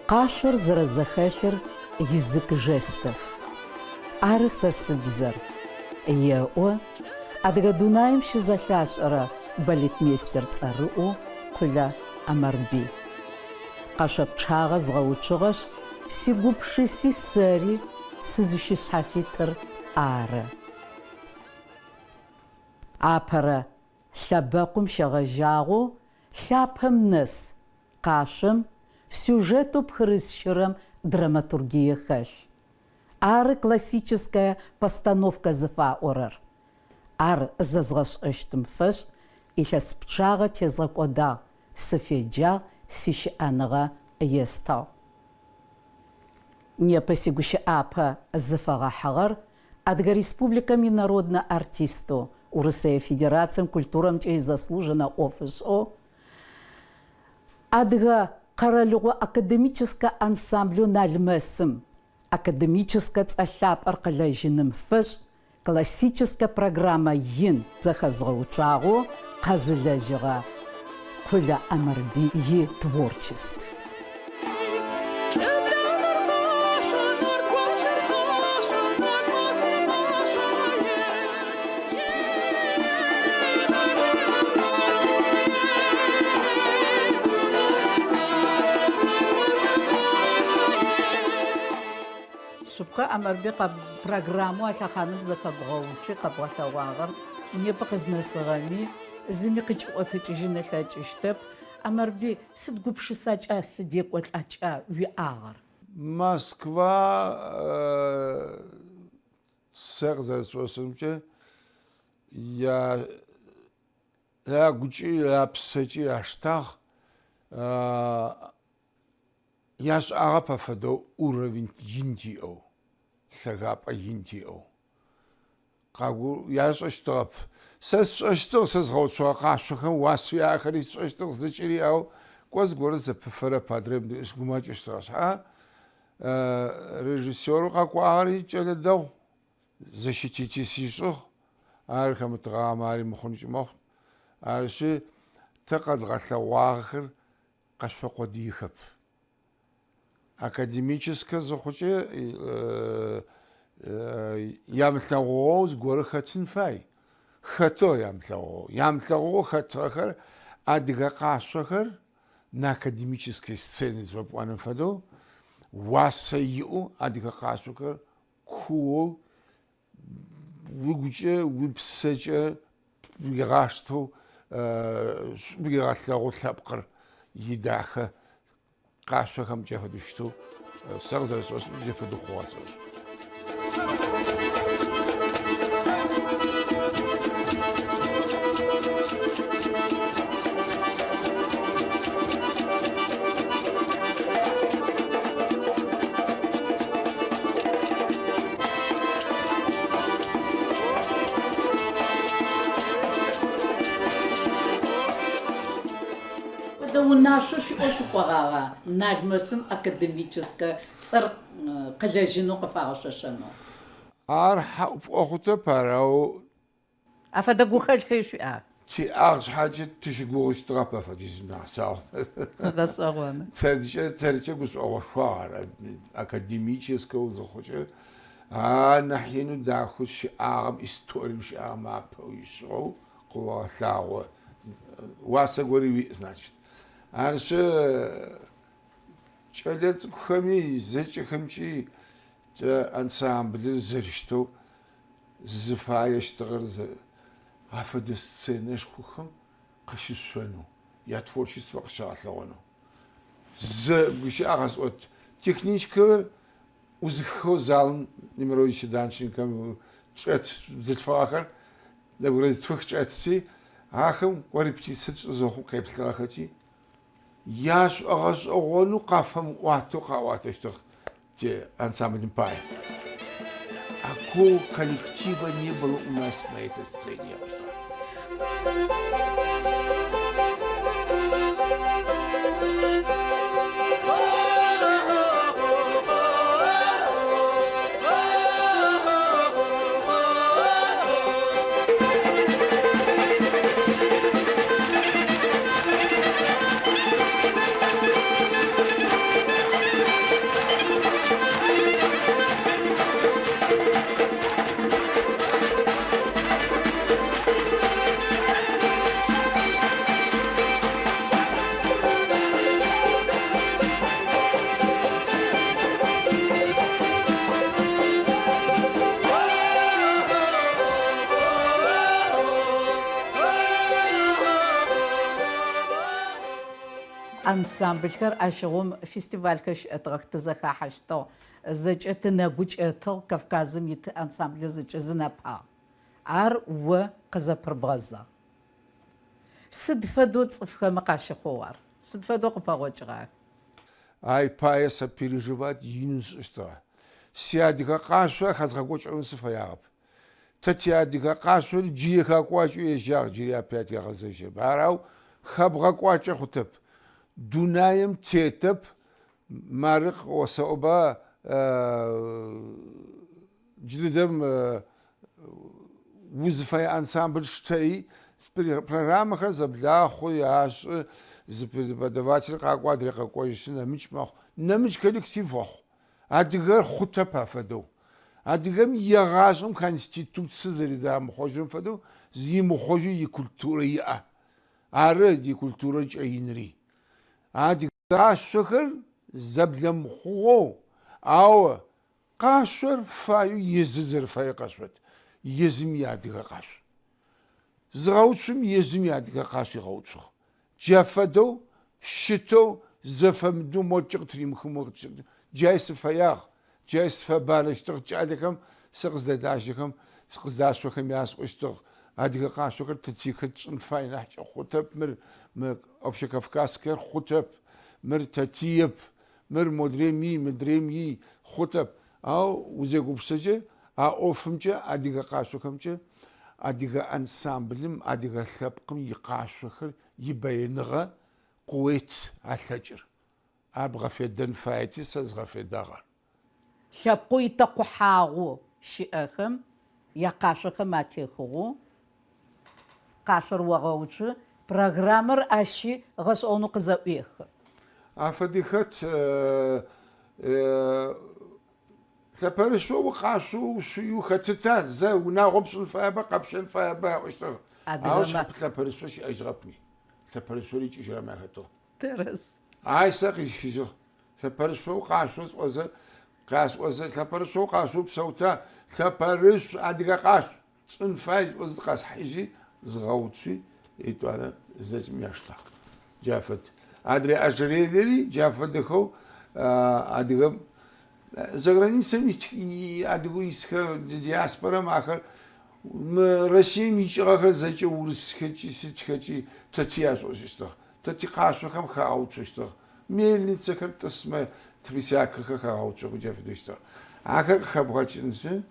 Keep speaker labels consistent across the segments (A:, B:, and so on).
A: Къашъор зэрэзэхэлъыр язык жестов. Ары сэ сыбзэр, еӏо адыгэ дунаим щызэлъашӏэрэ балетмейстер цӏэрыӏоу Къулэ Амэрбый. Къэшъо пчъагъэ згъэуцугъэшъ, сигупшыси сэри сызыщышъхьафитыр ары. Апэрэ лъэбэкъум щегъэжьагъэу лъапэм нэс къашъом сюжетэу пхырысщырэм драматургие хэлъ. Ары классическая постановка зыфаӏорэр. Ар зэзгъэшӏэщтым фэшӏ илъэс пчъагъэ тезгъэкӏодагъ, сыфеджагъ, сищыӏэныгъэ естыгъ. Непэ сигущыӏапэ зыфэгъэхьыгъэр Адыгэ Республикэм инароднэ артистэу, Урысые Федерацием культурэмкӏэ изаслуженнэ ӏофышӏэу, Адыгэ къэралыгъо академическэ ансамблэу Налмэсым академическэ цӏэ лъапӏэр къылэжьыным фэшӏ классическэ программэ ин зэхэзгъэуцуагъэу къэзылэжьыгъэ Къулэ Амэрбый итворчеств. Шъыпкъэ, Амэрбый, программэу а лъэхъаным зэхэбгъэуцуи къэбгъэлъэгъуагъэр непэ къызнэсыгъэми зыми къыкӏиӏотыкӏыжьын ылъэкӏыщтэп. Амэрбый, сыд гупшысакӏа, сыд екӏолӏакӏа уиӏагъэр?
B: Москва сэ къызэрэсшӏошӏырэмкӏэ, ягукӏи япсэкӏи аштагъ, яшӏагъэп афэдэу уровень ин тиӏэу, лъэгапӏэ ин тиӏэу. Яшӏэщтыгъэп. Сэ сшӏэщтыгъ, сэ згъэуцугъэ къашъохэм уасэу яӏэхэри сшӏэщтыгъ зэкӏэри, ау кӏо зыгорэ зэпыфэрэп, адрэм сыгумэкӏыщтыгъэ шъхьа. Режиссерэу къэкӏуагъэри кӏэлэ дэгъу, защитить сишӏыгъ, ар хэмытыгъагъэмэ ари мыхъункӏи мэхъу. Арышъи, тэ къэдгъэлъэгъуагъэхэр къэшъо къодыехэп. Академическэ зыхъукӏэ ямылъэгъугъэу зыгорэ хэтын фай. Хэтыгъ ямылъэгъугъэу. Ямылъэгъугъэу хэтыгъэхэр адыгэ къашъохэр на академической сцене зыфэпӏоным фэдэу уасэ иӏэу адыгэ къашъохэр куоу уигукӏэ, уипсэкӏэ уигъаштэу, шӏу уигъэлъэгъу лъэпкъыр идахэ къашъохэмкӏэ фэдэу щытэу сэ къызэрэсшӏошӏымкӏэ джа фэдэу хъугъэ сэшӏ.
A: Фэдэ унашъо шъуиӏэу шъукӏогъагъа Налмэсым академическэ цӏэр къылэжьынэу къыфагъэшъошэнэу?
B: Ар хьаӏу пӏо хъутэп ар, ау
A: Афэдэ гухэлъхэри шъуиӏа?
B: Тиӏагъ шъхьакӏэ тыщыгугъыщтыгъэп афэдизым нахь сагъ.
A: Гъэшӏэгъоны.
B: Тэркӏэ, тэркӏэ гушӏогъошхуагъ ар академическэу зыхъукӏэ, анахь инэу дахэу щыӏагъэм, историем щыӏагъэм апэу ишъыгъэу къыогъэлъагъо. Уасэ гори уиӏ, значит. Арышъы, кӏэлэцӏыкӏухэми зэкӏэхэмкӏи тэ ансамблыр зэрыщтэу Зыфаещтыгъэр афэдэ сценэшхохэм къыщышъонэу, ятворчествэ къыщагъэлъэгъонэу. Зы гущыӏэ къэсӏот, техничкэр ӏузыххэу залым Немирович Данченкэм чӏэт бзылъфыгъэхэр нэбгырэ зытфых чӏэтти, ахэм кӏо репетицие тшӏы зэхъум къеплъыгъэхэти, Яшӏогъэшӏэгъонэу къафэмыӏуатэу къаӏуатэщтыгъ ти ансамблым пае. Такого коллектива не было у нас на этой сцене, аӏощтыгъэ.
A: Ансамбльхэр ащыгъум фестивальхэр щыӏэтыгъэх, тызэхахьэщтыгъ, зэкӏэ тынэгу кӏэтыгъ, Кавказым ит ансамблэр зэкӏэ зы нэпагъ. Ар о къызэпырыбгъэзагъ. Сыд фэдэу цӏыфхэмэ къащыхъугъ ар? Сыд фэдэу къыпэгъокӏыгъах?
B: Ай пае сэ переживать инэу сшӏыщтыгъэ. Сиадыгэ къашъо хэзгъэкӏокӏэнэу сыфэягъэп. Тэ тиадыгэ къашъори джы хакӏуакӏэу ежьагъ, джыри опять егъэзэжьрэп. Ар ау хэбгъэкӏуакӏэ хъутэп. Дунаим тетэп, мары къыосэӏоба, джыдэдэм узыфэе ансамбль штэи, программэхэр зэблахъу, ашӏы, зы преподаватель къакӏо, адрей къэкӏожьышъ, нэмыкӏ мэхъу. Нэмыкӏ коллектив охъу. Адыгэр хъутэп афэдэу. Адыгэм егъашӏэм конституцие зэрэзамыхъожьырэм фэдэу зимыхъожьэу икультурэ иӏэ. Ары икультурэ кӏэинри. Адыгэ къашъохэр зэблэмыхъугъэу, ау къашъор фаеу езыр зэрэфае къэшъот, езым иадыгэ къашъу. Зыгъэуцум езым иадыгэ къашъу игъэуцугъ. Джа фэдэу щытэу зэфэмыдэу модкӏэ къытыримыхыу мо къытщыхъу. Джай сыфэягъ, джай сыфэбанэщтыгъ, кӏалэхэм сэ къыздэлажьэхэм, къыздашъохэм ясӏощтыгъ, адыгэ къашъохэр тытиехэр тшӏын фай нахькӏэ хъутэп мыр, мы общекавказскэр хъутэп, мыр тэтиеп, мыр модрейм ий, мыдрейм ий, хъутэп. Ау узегупшысэкӏэ, а ӏофымкӏэ, адыгэ къашъохэмкӏэ, адыгэ ансамблым, адыгэ лъэпкъым икъашъохэр, ибаиныгъэ къыует а лъэкӏыр. Ар бгъэфедэн фаети, сэ згъэфедагъ ар.
A: Лъэпкъэу итэкъухьагъэу щыӏэхэм якъашъохэм атехыгъэу къашъор огъэуцу, программэр ащи гъэшӏэгъонэу къызэӏуехы.
B: Афэди хэт лъэпэрышъоу укъашъоу ушъыеу хэтыта, зэ унагъо пшӏын фаеба, къэпщэн фаеба аӏощтыгъ. Ау лъэпэрышъо щыӏэжьыгъэпми, лъэпэрышъор икӏыжьыгъэм ахэтыгъ.
A: Тэрэз.
B: Ай сэ къисхыжьыгъ. Лъэпэрышъоу къашъо сӏозэ, къясӏозэ, лъэпэрышъоу къашъоу псэута, лъэпэрышъу адыгэ къашъу тшӏын фай сӏозэ къэсхьыжьи, згъэуцуи, етӏуанэ зэкӏэми аштагъ. Джа фэд. Адрей ожерельери джа фэдэхэу адыгэм за границэм адыгэу исхэр, диаспорэм ахэр мы Россием икӏыгъэхэр зэкӏэ урысхэкӏи сытхэкӏи тэтый ашӏошӏыщтыгъ. Тэ тикъашъохэм хагъэуцощтыгъ. Мельницэхэр тӏысмэ, трясякэхэр хагъэуцохэу джа фэдэщтыгъ. Ахэр къыхэбгъэкӏыншъы,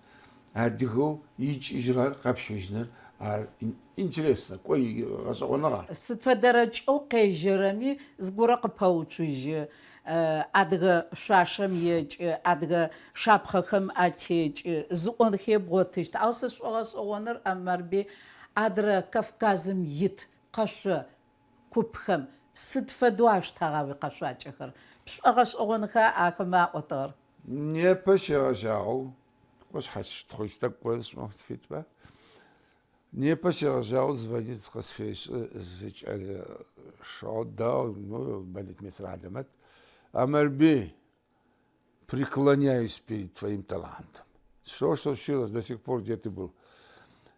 B: адыгэу икӏыжьыгъэр къэпщэжьыныр ар интересно, кӏо гъэшӏэгъоныгъ ар.
A: Сыд фэдэрэ кӏэу къежьэрэми зыгорэ къыпэуцужьы, адыгэ шъуашэм екӏы, адыгэ шапхъэхэм атекӏы, зыӏонхи бгъотыщт. Ау сэ сшӏогъэшӏэгъоныр, Амэрбый, адрэ Кавказым ит къэшъо купхэм сыд фэдэу аштагъа уикъэшъуакӏэхэр? Пшӏогъэшӏэгъонха ахэмэ аӏотыгъэр?
B: Непэ щегъэжьагъэу, кӏо шъхьэщытхъужь тӏэкӏу кӏо сӏомэ сыфитба? Непэ щегъэжьагъэу звонить къысфешӏы зы кӏэлэ шъэо дэгъу, ну, балетмейстер хьалэмэт, Амэрбый, преклоняюсь перед твоим талантом. Что случилось до сих пор, где ты был?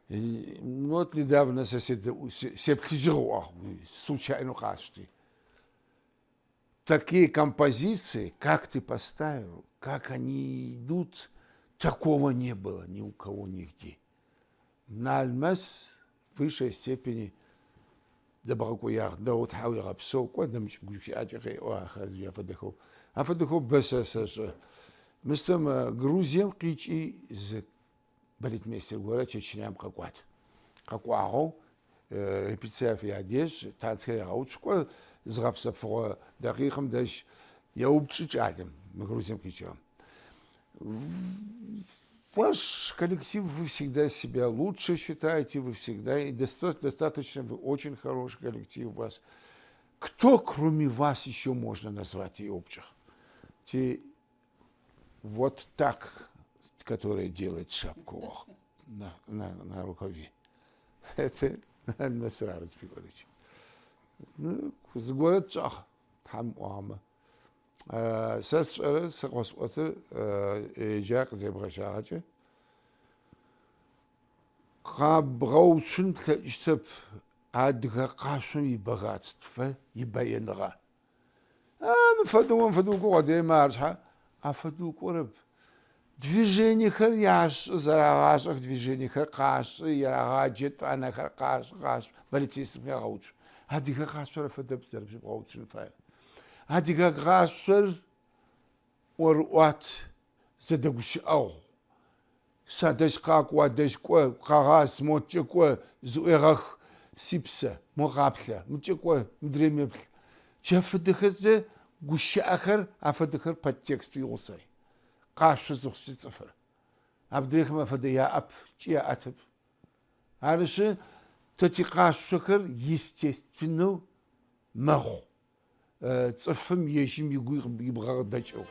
B: И, ну, вот недавно сэ сеплъыжьыгъ, случайно къасшти. Такие композиции, как ты поставил, как они идут, такого не было ни у кого нигде. Налмэс в высшей степени дэбгъэкӏоягъ, дэгъу тхьауегъэпсэу, кӏо нэмыкӏ гущыӏакӏэ къеӏо ахэр афэдэхэу. Афэдэхэу бэ сэ сэшӏэ. Мыстым Грузием къикӏи зы балетмейстер горэ Чечням къэкӏуат. Къэкӏуагъэу репетиция ядешӏ, танцхэр егъэуцу, кӏо зыгъэпсэфыгъо дакъикъым дэжь еупчӏы кӏалэм, мы Грузием къикӏыгъэм. Ваш коллектив, вы всегда себя лучше считаете, вы всегда, и достаточно, вы очень хороший коллектив у вас. Кто, кроме вас, еще можно назвать и общих? Те вот так, которая делает шапку ох, на, на, на рукаве. Это Налмэсыр ары зыфиӏорэкӏ. Ну, зыгорэ тшӏагъ, Тхьэм ыӏуагъэмэ. Сэ сшӏэрэр, сэ къосӏотыр еджа къызебгъэжьагъэкӏэ, А, мы фэдэу, ом фэдэу укӏо къодыемэ ар шъхьа, афэдэу укӏорэп. Движениехэр яшӏы, зэрагъашӏэх, движениехэр къашӏы, ярагъаджэ, тӏанэхэр къашӏы, къашӏы, балетмейстерым ягъэуцу. Адыгэ къашъор афэдэп зэрэбгъэуцун фаер. Адыгэ къашъор ӏорыӏуат, зэдэгущыӏэгъу. Садэжь къакӏу, уадэжь кӏо, къэгъаз, моткӏэ кӏо, зыӏуегъэх, сипсэ, мо къаплъэ, мыкӏэ кӏо, мыдрейм еплъ. Джа фэдэхэзэ гущыӏэхэр, афэдэхэр подтекст игъусэй. Къашъо зыхъукӏэ цӏыфыр. Абдрейхэм афэдэ яӏэп, ыкӏи яӏэтэп. Арышъы, тэ тикъашъохэр естественнэу мэхъу. Цӏыфым ежьым игу ибгъэ къыдэкӏэу.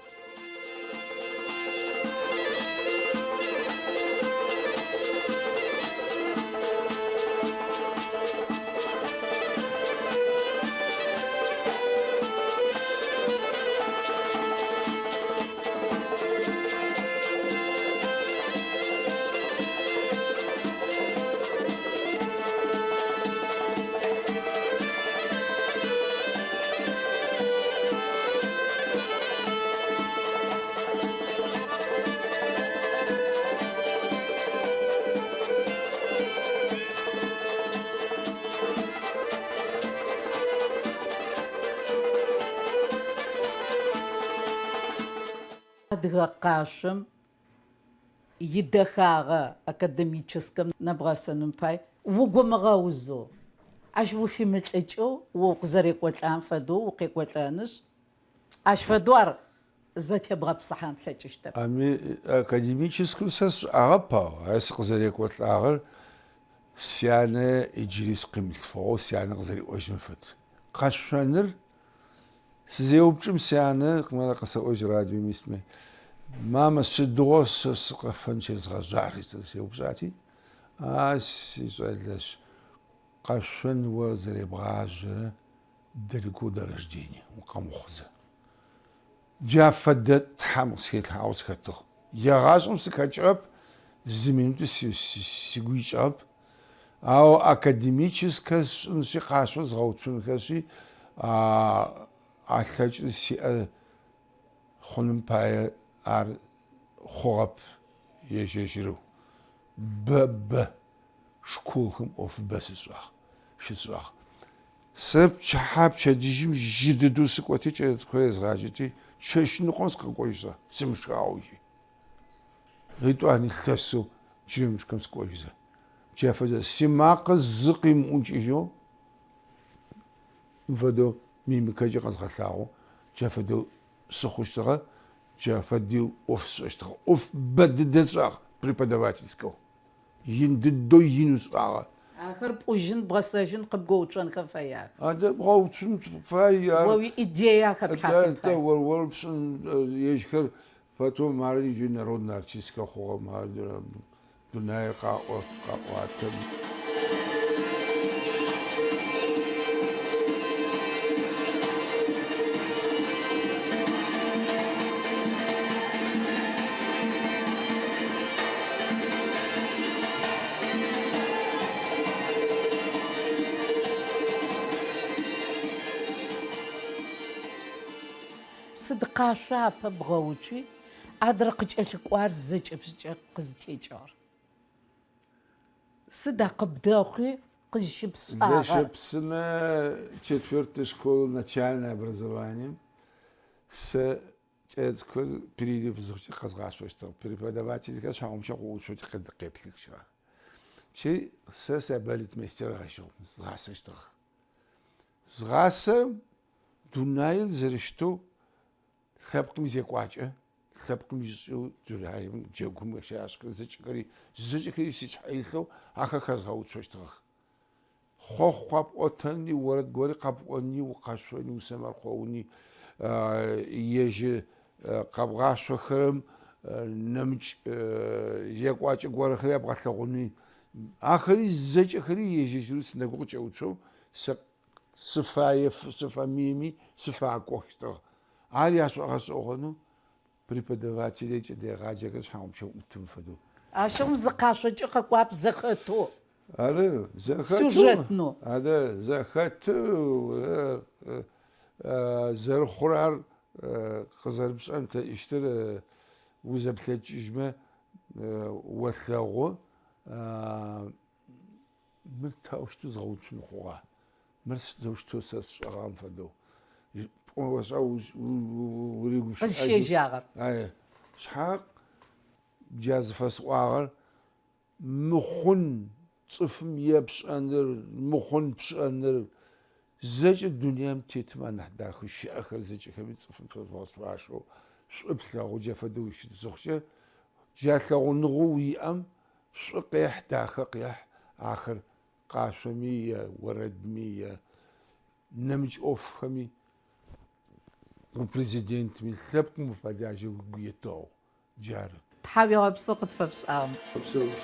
A: Адыгэ къашъом идэхагъэ академическэм нэбгъэсыным пай угу ымыгъэузэу, ащ уфимылӏыкӏэу о укъызэрекӏолӏагъэм фэдэу укъекӏолӏэнышъ, ащ фэдэу ар зэтебгъэпсыхьан плъэкӏыщтэп.
B: Ами академическэу сэ сшӏагъэп, ау ар сыкъызэрекӏолӏагъэр сянэ иджыри сыкъимылъфыгъэу сянэ къызэриӏожьым фэд. Къэшъоныр Сызеупчӏым сянэ къысэӏожь радиом исми, Мамэ, сыдигъо сэ сыкъэфэн щезгъэжьагъи сеупчӏати, а си щӏалэжь, къэшъон о зэребгъажьэрэ далеко до рождения, укъэмыхъузэ. Джа фэдэ Тхьэм къысхилъхьагъэу сыхэтыгъ. Егъашӏэм сыхэкӏыгъэп, зы минути сигу икӏыгъэп. Ау академическэ сшӏыншъи, къашъо згъэуцунхэшъи, а лъэкӏыр сиӏэ хъуным пае ар хъугъэп ежь-ежьырэу. Бэ, бэ школхэм ӏоф бэ сышӏагъ, щысшӏагъ. Сэ пчыхьэ пчэдыжьым жьы дэдэу сыкӏоти, кӏэлэцӏыкӏухэр езгъаджэти, чэщныкъом сыкъэкӏожьызэ, сымышхагъэу икӏи. Итӏуани лъэсэу Черемушкэм сыкӏожьызэ. Джа фэдэ симакъэ зы къимыӏукӏыжьэу, фэдэу мимикэкӏэ къэзгъэлъагъоу, джа фэдэу сыхъущтыгъэ, джа фэдэу ӏоф сшӏэщтыгъэ. ӏоф бэ дэдэ сшӏагъ преподавательскэу. Ин дыдэу ину сшӏагъэ.
A: Ахэр пӏужьын, бгъэсэжьын, къыбгоуцонхэ фэях.
B: Адэ бгъэуцун фай ар.
A: О уиидее ахэплъхьатын фай.
B: Ор-ор пшӏын ежьхэр Потом ар иджы народнэ артисткэ хъугъэ, дунаир къаӏо, къаӏуатэ.
A: Сыд къашъо апэ бгъэуцуи, адрэ къыкӏэлъыкӏуар зэкӏэпшӏыкӏэ къызытекӏыгъэр? Сыда къыбдэхъуи къызщыпшӏагъэр?
B: Блащэпсынэ четвертая школа начальное образованием сэ кӏэлэцӏыкӏухэр перерыв зыхъукӏэ къэзгъашъощтыгъ. Преподавательхэр шъхьэгъумчъэ къыӏуцоти къеплъыхщтыгъэх. Чи сэ сябалетмейстерыгъ ащыгъум, згъасэщтыгъэх. Згъасэм Дунаир зэрэщытэу лъэпкъым изекӏуакӏэ, лъэпкъым ишӏыкӏэу дунаим джэгум щашӏхэр зэкӏэхэри, зэкӏэхэри сишъхьэ илъэу ахэр хэзгъэуцощтыгъэх. Хъохъу къэпӏотэни, орэд гори къэпӏони, укъэшъони, усэмэркъэуни, ежь къэбгъашъохэрэм нэмыкӏ зекӏуакӏэ горэхэр ябгъэлъэгъуни, ахэри зэкӏэхэри ежь-ежьырэу сынэгу къыкӏэуцоу сэ Сыфае, сыфэмыеми сыфакӏощтыгъ. Ар яшӏогъэшӏэгъонэу преподавателыр кӏэлэегъаджэхэр шъхьангъупчъэм ӏутым фэдэу.
A: Ащыгъум зы къашъокӏэ къэкӏуап зэхэтэу.
B: Ары, зэхэтэу.
A: Сюжетнэу.
B: Адэ, зэхэтэу. Зэрэхъурэр ар къызэрыпшӏэн плъэкӏыщтыр узэплъэкӏыжьмэ олъэгъу. Мыр таущтэу згъэуцун хъугъа? Мыр сыдэущтэу сэ сшӏыгъам фэдэу? Пӏон ошӏа уригупшыӏэжьы.
A: Къызщежьагъэр.
B: Шъхьа джа зыфэсӏуагъэр мыхъун цӏыфым епшӏэныр, мыхъун пшӏэныр, зэкӏэ дунаим тетым анахь дахэу щыӏэхэр зэкӏэхэми цӏыфым фэбгъэшъуашэу шӏу плъэгъу, джа фэдэу ущыт зыхъукӏэ, джа лъэгъуныгъэу уиӏэм шӏу къехь, дахэ къехь, ахэр къашъоми е орэдми е нэмыкӏ ӏофхэми, упрезидентми, лъэпкъым уфэлажьэу угу етыгъэу. Джары.
A: Тхьауегъэпсэу къытфэпшӏагъэм.
B: Опсэух.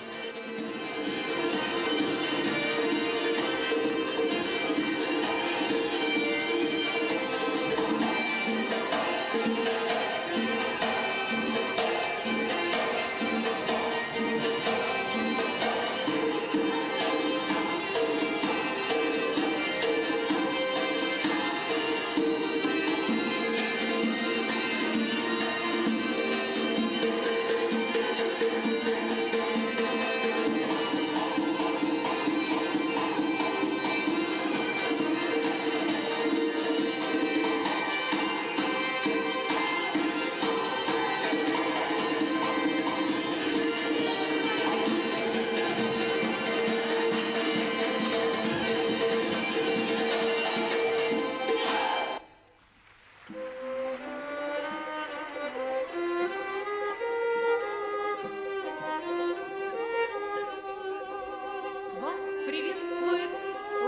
C: Вас приветствует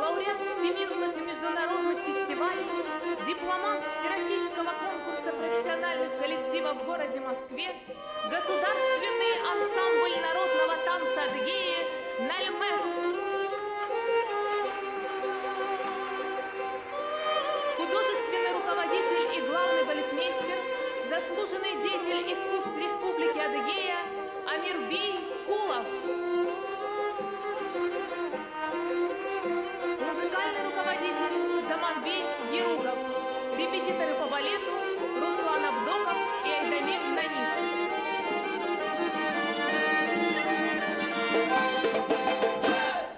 C: лауреат всемирных и международных фестивалей, дипломант Всероссийского конкурса профессиональных коллективов в городе Москве, государственный ансамбль народного танца Адыгеи «Нальмес». Художественный руководитель и главный балетмейстер, заслуженный деятель искусств Республики Адыгея Амирбей Кулов.